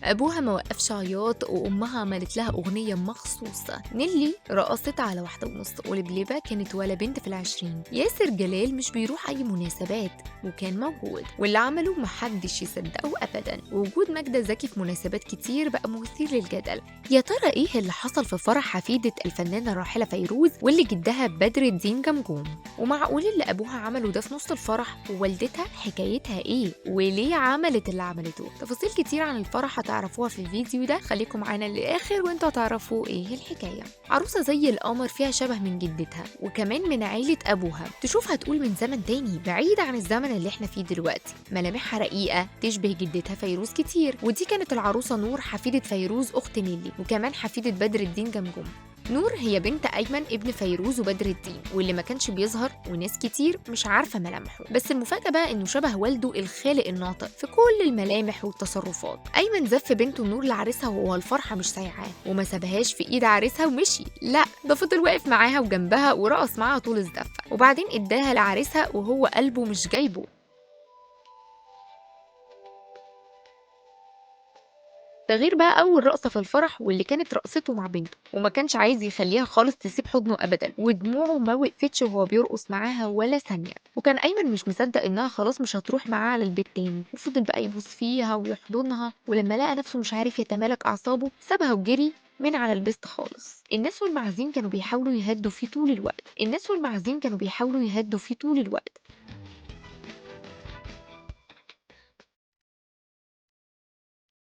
ابوها ما وقفش عياط وامها عملت لها اغنية مخصوص. نيلي رقصت على 1:30، ولبلبه كانت ولا بنت في 20. ياسر جلال مش بيروح اي مناسبات وكان موجود، واللي عمله محدش يصدقه ابدا. وجود ماجدة زكي في مناسبات كتير بقى مثير للجدل. يا ترى ايه اللي حصل في فرح حفيده الفنانة الراحلة فيروز واللي جدها بدر الدين جمجوم؟ ومعقول اللي ابوها عمله ده في نص الفرح؟ ووالدتها حكايتها ايه؟ وليه عملت اللي عملته؟ تفاصيل كتير عن الفرح هتعرفوها في الفيديو ده، خليكم معانا للاخر وانتوا هتعرفوا ايه الحكاية. عروسه زي القمر، فيها شبه من جدتها وكمان من عيله ابوها، تشوفها تقول من زمن تاني بعيد عن الزمن اللي احنا فيه دلوقتي. ملامحها رقيقه تشبه جدتها فيروز كتير، ودي كانت العروسة نور حفيده فيروز اخت نيلي وكمان حفيده بدر الدين جمجوم. نور هي بنت أيمن ابن فيروز وبدر الدين، واللي ما كانش بيظهر وناس كتير مش عارفة ملامحه، بس المفاجأة بقى إنه شبه والده الخالق الناطق في كل الملامح والتصرفات. أيمن زف بنته نور لعريسها وهو الفرحة مش سايعاه، وما سابهاش في إيد عريسها ومشي، لا ده فضل واقف معاها وجنبها ورقص معاها طول الزفة، وبعدين إداها لعريسها وهو قلبه مش جايبه. ده غير بقى أول رقصة في الفرح واللي كانت رقصته مع بنته، وما كانش عايز يخليها خالص تسيب حضنه أبدا، ودموعه ما وقفتش وهو بيرقص معاها ولا ثانية. وكان أيمن مش مصدق إنها خلاص مش هتروح معاه على البيت تاني، وفضل بقى يبوس فيها ويحضنها، ولما لقى نفسه مش عارف يتمالك أعصابه سابها وجري من على البيست خالص. الناس والمعازيم كانوا بيحاولوا يهدوا فيه طول الوقت، الناس والمعازيم كانوا بيحاولوا يهدوا فيه طول الوقت.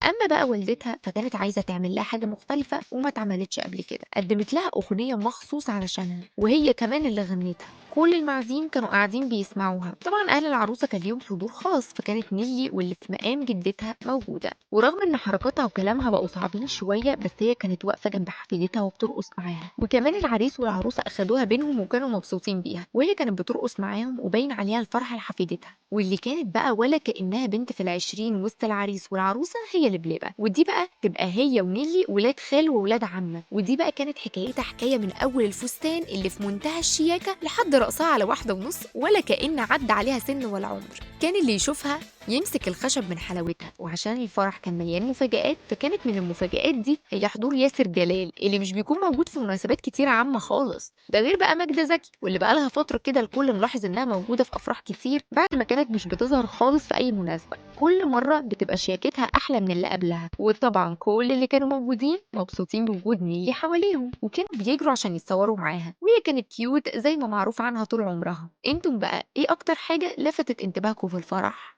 اما بقى والدتها فكانت عايزه تعمل لها حاجة مختلفة وما اتعملتش قبل كده، قدمت لها اغنية مخصوص علشانها وهي كمان اللي غنتها. كل المعازيم كانوا قاعدين بيسمعوها. طبعا اهل العروسة كان ليهم حضور خاص، فكانت نيلي واللي في مقام جدتها موجودة، ورغم ان حركاتها وكلامها بقوا صعبين شوية بس هي كانت واقفة جنب حفيدتها وبترقص معاها. وكمان العريس والعروسه اخدوها بينهم وكانوا مبسوطين بيها، وهي كانت بترقص معاهم وباين عليها الفرحة لحفيدتها، واللي كانت بقى ولا كانها بنت في 20 وسط العريس والعروسه هي لبلبه. ودي بقى تبقى هي ونيلي ولاد خال وولاد عمه. ودي بقى كانت حكايتها حكاية من اول الفستان اللي في منتهى الشياكه لحد رقصها على 1:30 ولا كأن عدى عليها سن ولا عمر. كان اللي يشوفها يمسك الخشب من حلاوتها. وعشان الفرح كان مليان مفاجآت، فكانت من المفاجآت دي هي حضور ياسر جلال اللي مش بيكون موجود في مناسبات كتير عامة خالص. ده غير بقى ماجدة زكي واللي بقى لها فترة كده الكل ملاحظ انها موجودة في افراح كتير بعد ما كانت مش بتظهر خالص في اي مناسبة. كل مرة بتبقى شياكتها احلى من اللي قبلها، وطبعا كل اللي كانوا موجودين مبسوطين بوجود نيلي حواليهم وكانوا بيجروا عشان يتصوروا معاها، وهي كانت cute زي ما معروف عنها طول عمرها. انتم بقى ايه اكتر حاجة لفتت انتباهكم في الفرح؟